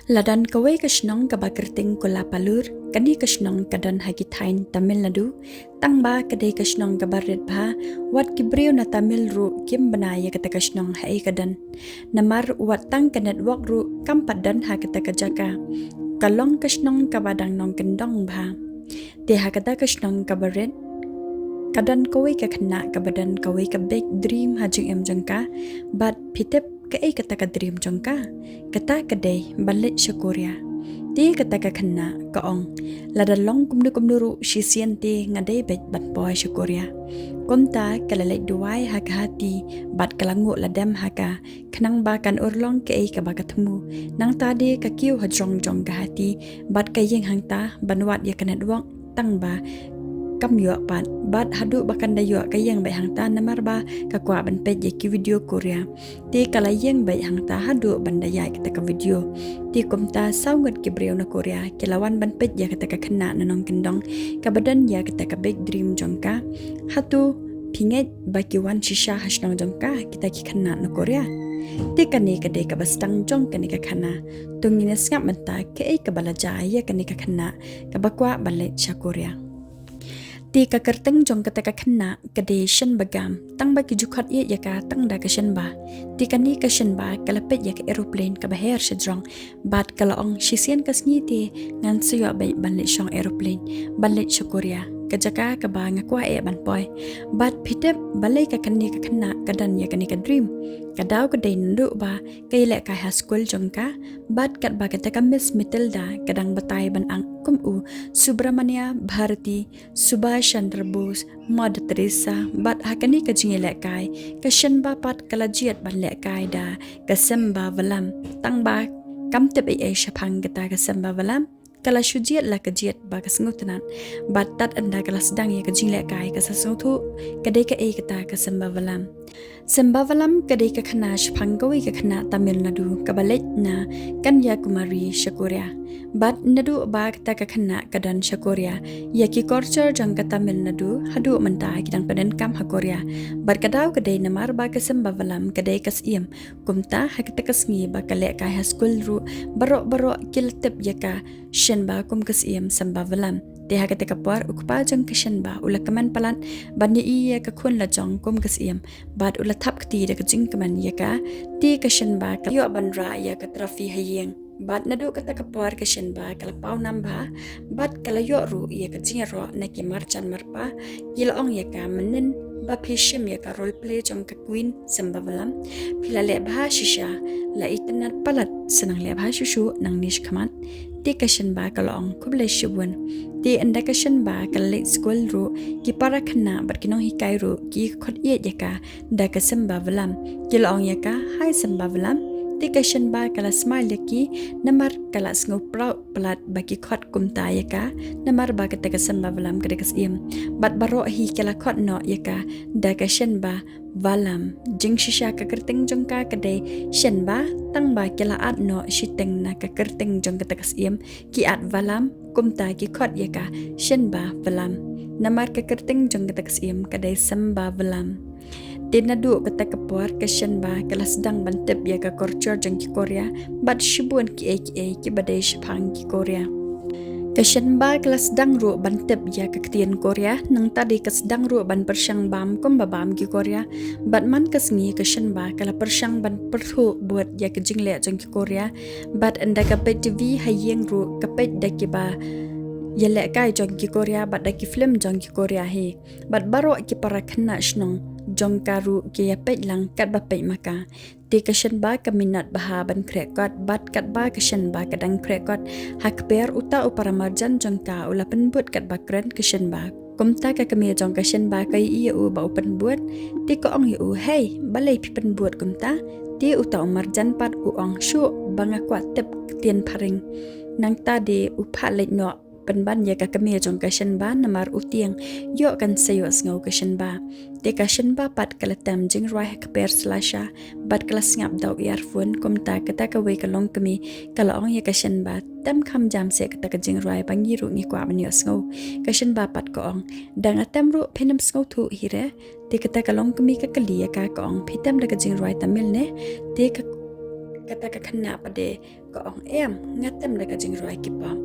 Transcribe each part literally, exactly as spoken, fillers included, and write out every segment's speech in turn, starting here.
La don kawei ka shnong kaba kyrteng Kulapalur. Kane ka shnong ka don ha ki thaiñ Tamil Nadu. Tang ba ka dei ka shnong kaba rit bha, wat ki briew na Tamil ruh kim bna ïa kata ka shnong haei ka don. Namar wat tang ka network ruh kam pat don ha kata ka jaka. Ka long ka shnong kaba dang nongkyndong bha. Te ha kata ka shnong kaba rit, ka don kawei ka khynnah kaba don kawei ka big dream ha jingim jong ka. Bad phi tip kaei kata ka dream jong ka? Kata ka dei ban leit sha Korea. Te kata ka khynnah ka ong, lada long kumno kumno ruh shisien te nga dei beit ban poi sha Korea. Kumta ka la leit duwai ha ka hati bad ka la nguh ladem ha ka, khnang ba kan urlong kaei kaba ka thmu. Nangta de ka kiew hajrong jong ka hati bad ka ïeng hangta ban wad ïa ka network, tang ba kam ïoh pat. Bad haduh ba kan da ïoh ka ïeng beit hangta namar ba ka kwah ban peit ïa ki video Korea. Te ka la ïeng beit hangta haduh ban da ïaid kata ka video. Te kumta saw ngut ki briew na Korea ki la wan ban peit ïa kata ka khynnah na nongkyndong kaba don ïa kata ka big dream jong ka. Hato phi ngeit ba ki wan shisha ha shnong jong ka kita ki khynnah na Korea? Te kane ka dei kaba sdang jong kane ka khana. To ngin ïa sngap mynta kaei kaba la jia ïa kane ka khynnah kaba kwah ban leit sha Korea. Te ka kyrteng jong kata ka khynnah ka dei Shenbagam. Tang ba ki ju khot ïa ka tang da ka Shenba. Te kane ka Shenba ka la peit ïa ka aeroplane kaba her shajrong bad ka la ong, shisien ka sngi te ngan sa ïoh beit ban leit shong aeroplane ban leit sha Korea, ka jaka kaba nga kwah eh ban poi. Bad phi tip balei ka kane ka khynnah ka don ïa kane ka dream? Ka daw ka dei naduh ba ka ïalehkai ha skul jong ka bad katba kata ka Miss Matilda ka dang batai ban act kum u Subramania Bharati, Subhash Chandra Bose, Mother Teresa, bad ha kane ka jingïalehkai ka Shenba pat ka la jied ban lehkai da ka Sembavalam. Tang ba kam tip ei ei shaphang kata ka Sembavalam, ka la shu jied la ka jied ba ka sngewtynnat. Bad tad ynda ka la sdang ïa ka jinglehkai ka sa sngewthuh ka dei kaei kata ka Sembavalam. Sembavalam ka dei ka khana shaphang kawei ka khynnah Tamil Nadu kaba leit na Kanyakumari sha Korea. Bad naduh ba kata ka khynnah ka don sha Korea, ïa ki culture jong ka Tamil Nadu haduh mynta ki dang pyndonkam ha Korea. Bad ka daw ka dei namar ba ka Sembavalam ka dei ka syiem. Kumta ha kata ka sngi ba ka lehkai ha skul ruh, baroh baroh ki la tip ïa ka Shenba kum ka syiem Sembavalam. Te ha kata ka por u kpa jong ka Shenba u la kmen palat ban ïohi ïa ka khun la jong kum ka syiem bad u la thap kti da ka jingkmen ïa ka. Te ka Shenba ka ïoh ban rah ïa ka trophy ha ïing. Bad naduh kata ka por ka Shenba ka la paw nam bha bad ka la ïoh ruh ïa ka jingïaroh na ki marjan marpa. Ki la ong ïa ka, mynnin ba phi shim ïa ka role play jong ka Queen Sembavalam, phi la leh bha shisha. La itynnat palat, sa nang leh bha shuh shuh nangne shakhmat. Te ka Shenba ka la ong, khublei shibun. Te ynda ka Shenba ka la leit skul ruh, ki para khynnah bad ki nonghikai ruh ki khot ïeit ïa ka da ka Sembavalam. Ki la ong ïa ka, hai Sembavalam. Te ka Shenba ka la smile ïa ki namar ka la sngew proud palat ba ki khot kumta ïa ka namar ba kata ka Sembavalam ka dei ka syiem. Bad baroh hi ki la khot noh ïa ka da ka Shenbavalam. Jingshisha ka kyrteng jong ka ka dei Shenba, tang ba ki la add noh shiteng na ka kyrteng jong kata ka syiem, ki add Valam, kumta ki khot ïa ka Shenbavalam. Namar ka kyrteng jong kata ka syiem ka dei Sembavalam. Te naduh kata ka por ka Shenba ka la sdang ban tip ïa ka culture jong ki Korea bad shibun kiei kiei kiba dei shaphang ki Korea. Ka Shenba ka la sdang ruh ban tip ïa ka ktien Korea, nangta de ka sdang ruh ban pyrshang bam kumba bam ki Korea. Bad man ka sngi ka Shenba ka la pyrshang ban pyrthuh bud ïa ka jingleh jong ki Korea. Bad ynda ka peit T V ha ïing ruh ka peit da kiba ïalehkai jong ki Korea bad da ki film jong ki Korea hi. Bad baroh ki para khynnah shnong jong ka ruh ki ïa peit lang katba peit ma ka. Te ka Shenba ka minot bha ban khreh kot, bad katba ka Shenba ka dang khreh kot ha kper, uta u para marjan jong ka u la pynbud katba kren ka Shenba. Kumta ka kmie jong ka Shenba ka ïohi ïa u ba u pynbud. Te ka ong ïa u, hei, balei phi pynbud kumta? Te uta u marjan pat u ong, shuh ba nga kwah tip ktien phareng. Nangta de u phah leit noh pynban ïa ka kmie jong ka Shenba namar u tieng, ïoh kan sa ïohsngew ka Shenba. Te ka Shenba pat ka la tem jingrwai ha kper slasha bad ka la sngap da u earphone. Kumta kata kawei ka longkmie ka la ong ïa ka Shenba, tem kham jam seh kata ka jingrwai ba ngi ruh ngi kwah ban ïohsngew. Ka Shenba pat ka ong, da nga tem ruh phin ym sngewthuh hi re. Te kata ka longkmie ka kylli ïa ka, ka ong, phi tem da ka jingrwai Tamil ne? Te ka Kata ka khynnah pat de ka ong, em, nga tem da ka jingrwai K-pop.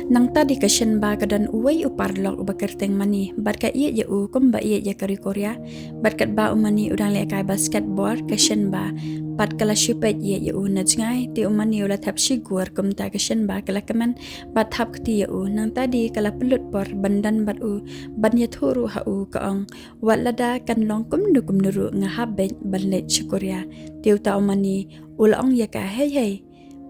Nangta de ka Shenba ka don uwei u paralok uba kyrteng Mani, bad ka ïeit ïa u kumba ïeit ïa ka ri Korea. Bad katba u Mani u dang lehkai basketball, ka Shenba pat ka la shu peit ïeit ïa u na jngai, te u Mani u la thep shigor, kumta ka Shenba ka la kmen bad thap kti ïa u. Nangta de ka la pynlut por ban don bad u, ban ïathuh ruh ha u, ka ong, wat lada kan long kumno kumno ruh nga hap beit ban leit sha Korea. Te uta u Mani u la ong ïa ka, hei hei,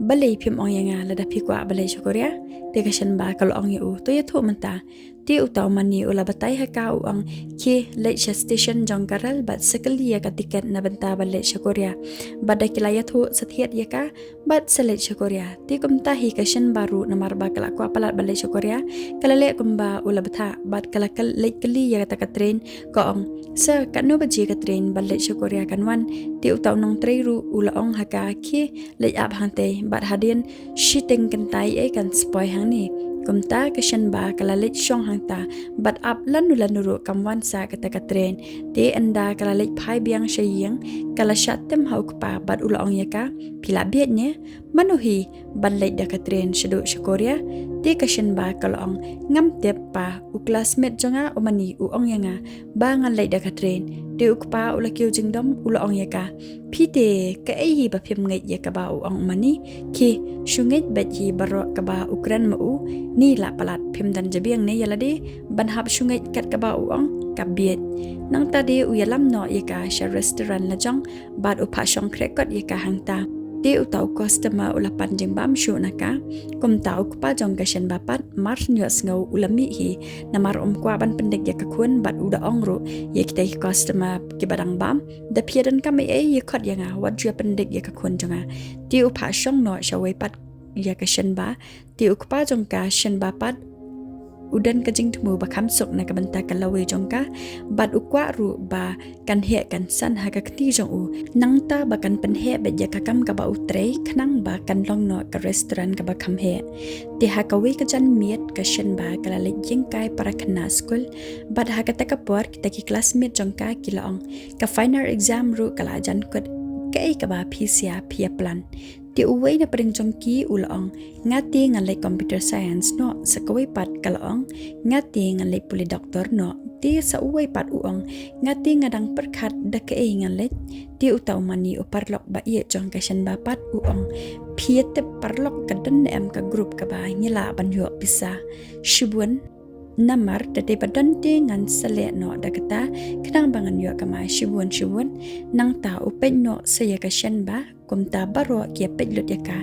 balei phim ong ïa nga lada phi kwah ban leit sha Korea? Te ka Shenba ka la ong ïa u, to ïathuh mynta. Te uta u Mani u la batai ha ka, u ong, khie leit sha station jong ka rel bad sa kylli ïa ka tiket na bynta ban leit sha Korea. Bad da ki la ïathuh sa thied ïa ka bad sa leit sha Korea. Te kumta hi ka Shenba ruh, namar ba ka la kwah palat ban leit sha Korea, ka la leh kumba u la bthah bad ka la kyl-, leit kylli ïa kata ka train, ka ong, sir, katno baje ka train ban leit sha Korea kan wan? Te uta u nongtrei ruh u la ong ha ka, khie leit ap hangtei, bad hadien shiteng kynta ei kan sa poi hangne. Kumta ka Shenba ka la leit shong hangta bad ap lano lano ruh kam wan sah kata ka train. Te ynda ka la leit phai biang sha ïing, ka la shah tem ha u kpa bad u la ong ïa ka, phi la bieit ne? Mano hi ban leit da ka train shaduh sha Korea? Te ka Shenba ka la ong, ngam tip pa, u classmate jong nga u Mani u ong ïa nga ba ngan leit da ka train. Te u kpa u la kiew jingdom, u la ong ïa ka, phi te kaei hi ba phim ngeit ïa kaba u ong u Mani? Khie shu ngeit beit hi baroh kaba u kren ma u. Ni lah palat, phim don jabieng ne ïa lade ban hap shu ngeit kat kaba u ong? Ka bieit. Nangta de u ïalam noh ïa ka sha restaurant lajong bad u phah shong khreh kot ïa ka hangta. Te uta u customer u la pan jingbam shuh na ka. Kumta u kpa jong ka Shenba pat, mar shu ïohsngew u la mih hi, namar um kwah ban pyndik ïa ka khun bad u da ong ruh ïa kita ki customer kiba dang bam, da phi ïa donkam ei ei ïa khot ïa nga, wat ju ïa pyndik ïa ka khun jong nga. Te u phah shong noh sha wei pat ïa ka Shenba. Te u kpa jong ka Shenba pat u don ka jingthmu ba kham suk na ka bynta ka lawei jong ka, bad u kwah ruh ba kan heh kan san ha ka kti jong u, nangta ba kan pynheh beit ïa ka kam kaba u trei, khnang ba kan long noh ka restaurant kaba kham heh. Te ha kawei ka janmiet ka Shenba ka la leit ïeng kai para khynnah skul, bad ha kata ka por kita ki classmate jong ka ki la ong, ka final exam ruh ka la jan kut, kaei kaba phi sia phi ïa plan? Te uwei na pdeng jong ki u la ong, nga te ngan leit computer science noh. Sa kawei pat ka la ong, nga te ngan leit pule doctor noh. Te sa uwei pat u ong, nga te nga dang pyrkhat da kaei ngan leit. Te uta u Mani u paralok ba ïeit jong ka Shenba pat u ong, phi ïa tip paralok, ka don ne em ka group kaba ngi lah ban ïoh pisa shibun? Namar da dei ba don te ngan sa leh noh da kata, khnang ba ngan ïoh kamai shibun shibun. Nangta u peit noh sa ïa ka Shenba. Kumta baroh ki ïa peit lut ïa ka.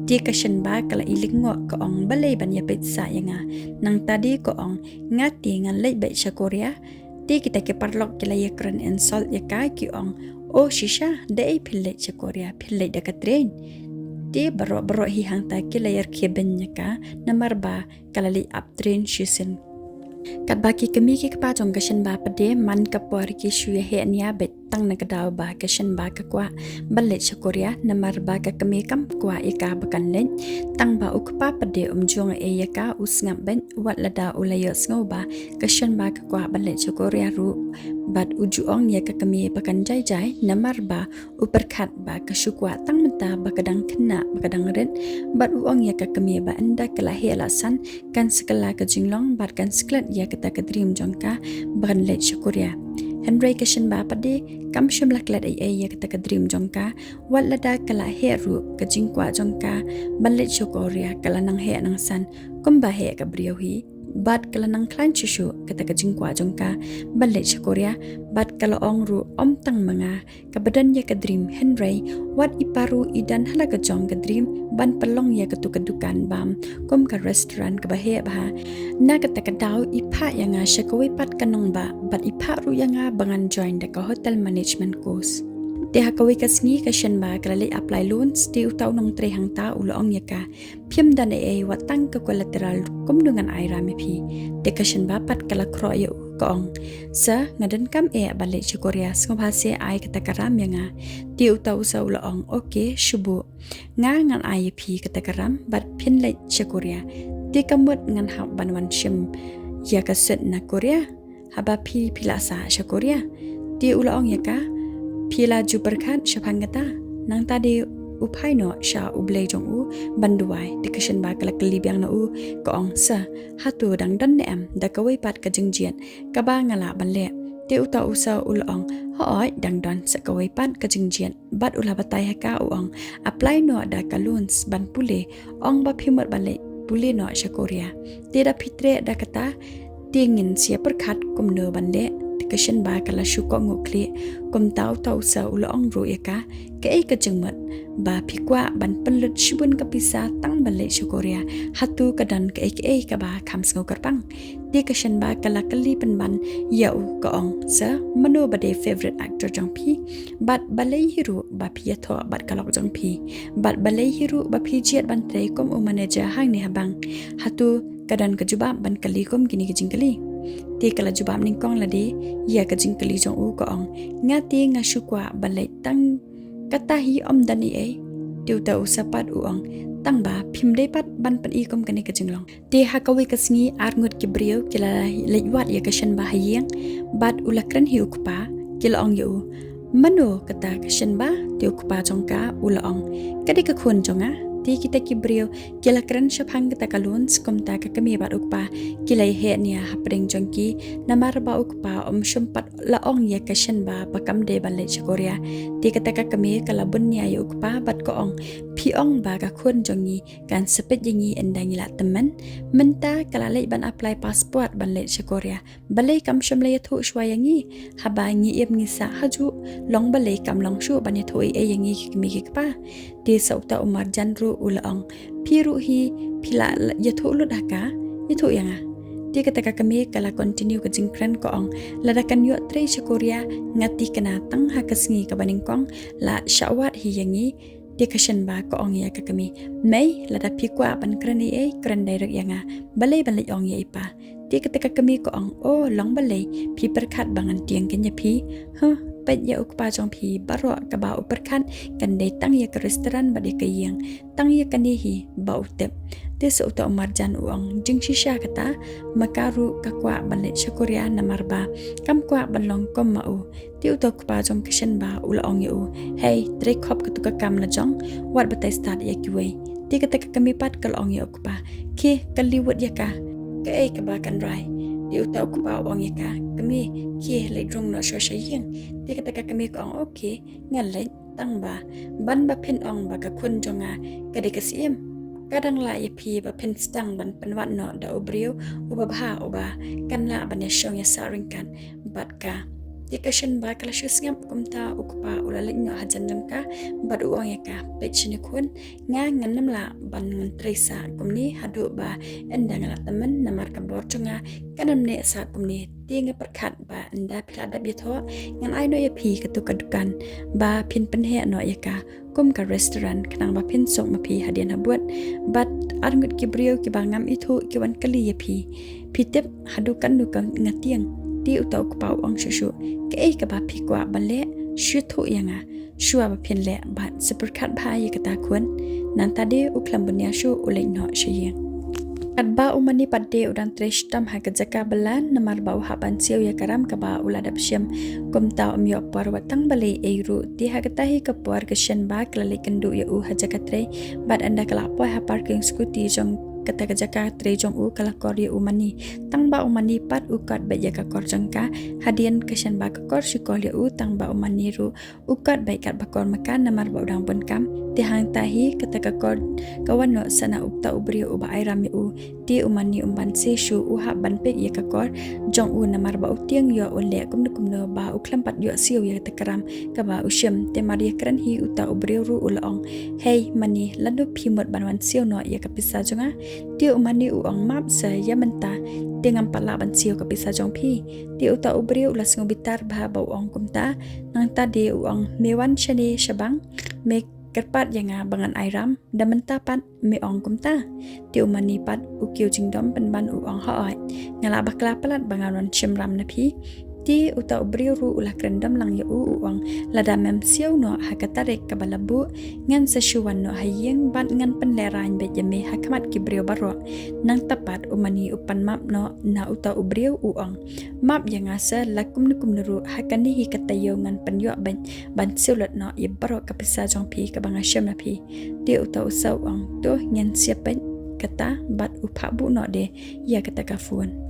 Te ka Shenba ka la i lyngngoh, ka ong, balei ban ïa peit sah ïa nga? Nangta de ka ong, nga te ngan leit beit sha Korea. Te kita ki paralok ki la ïa kren insult ïa ka, ki ong, o shisha, da ei phi leit sha Korea, phi leit da ka train? Te baroh baroh hi hangta ki la ïa rkhie beiñ ïa ka, namar ba ka la leit ap train shisien. Katba ki kmie ki kpa jong ka Shenba pat de, man ka por ki shu ïa heh nia beit tang na ka daw ba ka Shenba ka kwah ban leit sha Korea, namar ba ka kmie kam kwah ïa ka ba kan leit. Tang ba u kpa pat de um ju ong ei ei ïa ka, u sngap beit, wat lada u la ïohsngew ba ka Shenba ka kwah ban leit sha Korea ruh. Bad u ju ong ïa ka kmie ba kan jai jai, namar ba u pyrkhat ba ka shu kwah tang mynta ba ka dang khynnah, ba ka dang rit. Bad u ong ïa ka kmie ba ynda ka la heh la san, kan sa kylla ka jinglong bad kan sa klet ïa kata ka dream jong ka ba kan leit sha Korea. Hynrei ka Shenba pat de kam shym la klet ei ei ïa kata ka dream jong ka. Wat lada ka la heh ruh, ka jingkwah jong ka ban leit sha Korea ka la nang heh nang san kumba heh ka briew hi. Bad ka la nang khlaiñ shuh shuh kata ka jingkwah jong ka ban leit sha Korea. Bad ka la ong ruh, ym tang ma nga kaba don ïa ka dream, hynrei wat i pa ruh i don ha la ka jong ka dream ban pynlong ïa katu ka dukan bam kum ka restaurant kaba heh bha. Na kata ka daw i phah ïa nga sha kawei pat ka nongbah, bad i phah ruh ïa nga ba ngan join da ka hotel management course. Te ha kawei ka sngi ka Shenba ka la leit apply loans. Te uta u nongtrei hangta u la ong ïa ka, phim don ei ei, wat tang ka collateral, kumno ngan ai ram ïa phi? Te ka Shenba pat ka la khroh ïa u, ka ong, sir, nga donkam eh ban leit sha Korea, sngewbha se ai kata ka ram ïa nga. Te uta u sir u la ong, okay, shu buh, nga ngan ai ïa phi kata ka ram bad phin leit sha Korea. Te ka mut ngan hap ban wan shim ïa ka suit na Korea haba phi, phi la sah sha Korea. Te u la ong ïa ka, phi la ju pyrkhat shaphang kata? Nangta de u phai noh sha u blei jong u ban duwai. Te ka Shenba ka la kylli biang na u, ka ong, sir, hato dang don ne em da kawei pat ka jingjied kaba nga lah ban leh? Te uta u sir u la ong, hooid, dang don sa kawei pat ka jingjied. Bad u la batai ha ka, u ong, apply noh da ka loans ban pule, ong ba phi mut ban leit pule noh sha Korea. Te da phi treh da kata, te ngin sa ïa pyrkhat kumno ban leh. Te ka Shenba ka la shu kohnguh khlieh. Kumta uta u sir u la ong ruh ïa ka, kaei ka jingmut ba phi kwah ban pynlut shibun ka pisa tang ban leit sha Korea? Hato ka don kaei kaei kaba kham sngewkyrpang? Te ka Shenba ka la kylli pynban ïa u, ka ong, sir, mano ba dei favourite actor jong phi? Bad balei hi ruh ba phi ïathoh bad ka lok jong phi? Bad balei hi ruh ba phi jied ban trei kum u manager hangne ha bank? Hato ka don ka jubab ban kylli kum kine ki jingkylli? Te ka la jubab nyngkong lade ïa ka jingkylli jong u, ka ong, nga te nga shu kwah ban leit tang kata hi, ym don ei ei. Te uta u sir pat u ong, tang ba phim dei pat ban pyni kum kane ka jinglong. Te ha kawei ka sngi arngut ki briew ki la leit wad ïa ka Shenba ha ïing. Bad u la kren hi u kpa, ki la ong ïa u, mano kata ka Shenba? Te u kpa jong ka u la ong, ka dei ka khun jong nga. Te kita ki briew ki la kren shaphang kata ka loans, kumta ka kmie bad u kpa ki la ïeheh nia hapdeng jong ki, namar ba u kpa um shym pat la ong ïa ka Shenba ba kam dei ban leit sha Korea. Te kata ka kmie ka la bun nia ïa u kpa bad ka ong, phi ong ba ka khun jong ngi kan sa peit ïa ngi ynda ngi la tymmen? Mynta ka la leit ban apply passport ban leit sha Korea. Balei kam shym la ïathuh shuwa ïa ngi? Haba ngi im ngi sah hajuh, long balei kam long shuh ban ïathuh ei ei ïa ngi ki kmie ki kpa? Te sa uta u marjan ruh u la ong, phi ruh hi phi la ïathuh lut ha ka, ïathuh ïa nga. Te kata ka kmie ka la continue ka jingkren, ka ong, lada kan ïoh trei sha Korea, nga thikna tang ha ka sngi kaba nyngkong la shah wad hi ïa ngi. Te ka Shenba ka ong ïa ka kmie, mei, lada phi kwah ban kren ei ei, kren direct ïa nga, balei ban leit ong ïa i pa? Te kata ka kmie ka ong, o, long balei phi pyrkhat ba ngan tieng kynja phi? Huh, peit ïa u kpa jong phi, baroh kaba u pyrkhat kan dei tang ïa ka restaurant bad ïa ka ïing, tang ïa kane hi ba u tip. Te sa uta u marjan u ong, jingshisha kata, ma ka ruh ka kwah ban leit sha Korea namar ba kam kwah ban long kum ma u. Te uta u kpa jong ka Shenba u la ong ïa u, hei, trei khop katu ka kam la jong, wat batai stad ïa kiwei. Te kata ka kmie pat ka la ong ïa u kpa, khie, kylli wut ïa ka, kaei kaba kan rai. Te uta u kpa u ong ïa ka, kmie, khie leit rung noh shuwa sha ïing. Te kata ka kmie ka ong, okay, ngan leit, tang ba ban ba phin ong ba ka khun jong nga ka dei ka syiem, ka dang lah ïa phi ba phin sdang ban pynwad noh da u briew uba bha, uba kan lah ban ïashong ïasah ryngkat bad ka. Te ka Shenba ka la shu sngap, kumta u kpa u la leit noh hajan jong ka bad u ong ïa ka, peit shane khun, nga ngan nym lah ban ngan trei sah kumne haduh ba ynda nga la tymmen, namar ka bor jong nga kan nym neh sah kumne. Te nga pyrkhat ba ynda phi la dep ïathoh, ngan ai noh ïa phi katu ka dukan ba phin pynheh noh ïa ka kum ka restaurant, khnang ba phin suk ma phi hadien habud. Bad arngut ki briew kiba ngam ithuh ki wan kylli ïa phi, phi tip haduh katno ka nga tieng? Te uta u kpa u ong shuh shuh, kaei kaba phi kwah ban leh, shu ïathuh ïa nga shuwa ba phin leh, bad sa pyrkhat bha ïa kata khun. Nangta de u khlem bun nia shuh, u leit noh sha ïing. Katba u Mani pat de u dang trei shitom ha ka jaka bylla namar ba u hap ban siew ïa ka ram kaba u la dep shim. Kumta um ïoh por wat tang ba leh ei ruh. Te ha kata hi ka por ka Shenba ka la leit kynduh ïa u ha jaka trei. Bad ynda ka la poi ha parking scooty jong kata ka jaka trei jong u, ka la kor ïa u Mani. Tang ba u Mani pat u kot beit ïa ka kor jong ka. Hadien ka Shenba ka kor shi kol ïa u, tang ba u Mani ruh u kot beit katba kor ma ka namar ba u dang bun kam. Te hangta hi kata ka kor ka wan noh sa na uta u briew uba ai ram ïa u. Te u Mani um banse shuh, u hap ban peit ïa ka kor jong u namar ba u tieng ïoh un leh kumno kumno ba u khlem pat ïoh siew ïa kata ka ram kaba u shim. Te mar ïakren hi uta u briew ruh u la ong, hei Mani, lano phi mut ban wan siew noh ïa ka pisa jong nga? Te u Mani u ong, map sir, ïa mynta te ngam pat lah ban siew ka pisa jong phi. Te uta u briew u la sngewbitar bha ba u ong kumta. Nangta de u ong, me wan shane sha bank, me kyrpad ïa nga ba ngan ai ram, da mynta pat me ong kumta. Te u Mani pat u kiew jingdom pynban, u ong, hooid, nga la bakla palat ba ngan wan shim ram na phi. Te uta u briew ruh u la kren dom lang ïa u, u ong, lada mem siew noh ha ka tarik kaba la buh, ngan sa shu wan noh ha ïing bad ngan pynlehrain beit ïa me ha khmat ki briew baroh. Nangta pat u mane u pan map noh na uta u briew, u ong, map ïa nga sa, la kumno kumno ruh ha kane hi ka taïew ngan pynïoh beit ban siew lut noh ïa baroh ka pisa jong phi kaba nga shem na phi. Te uta u saw u ong, to ngan share beit kata, bad u phah buh noh de ïa kata ka phone.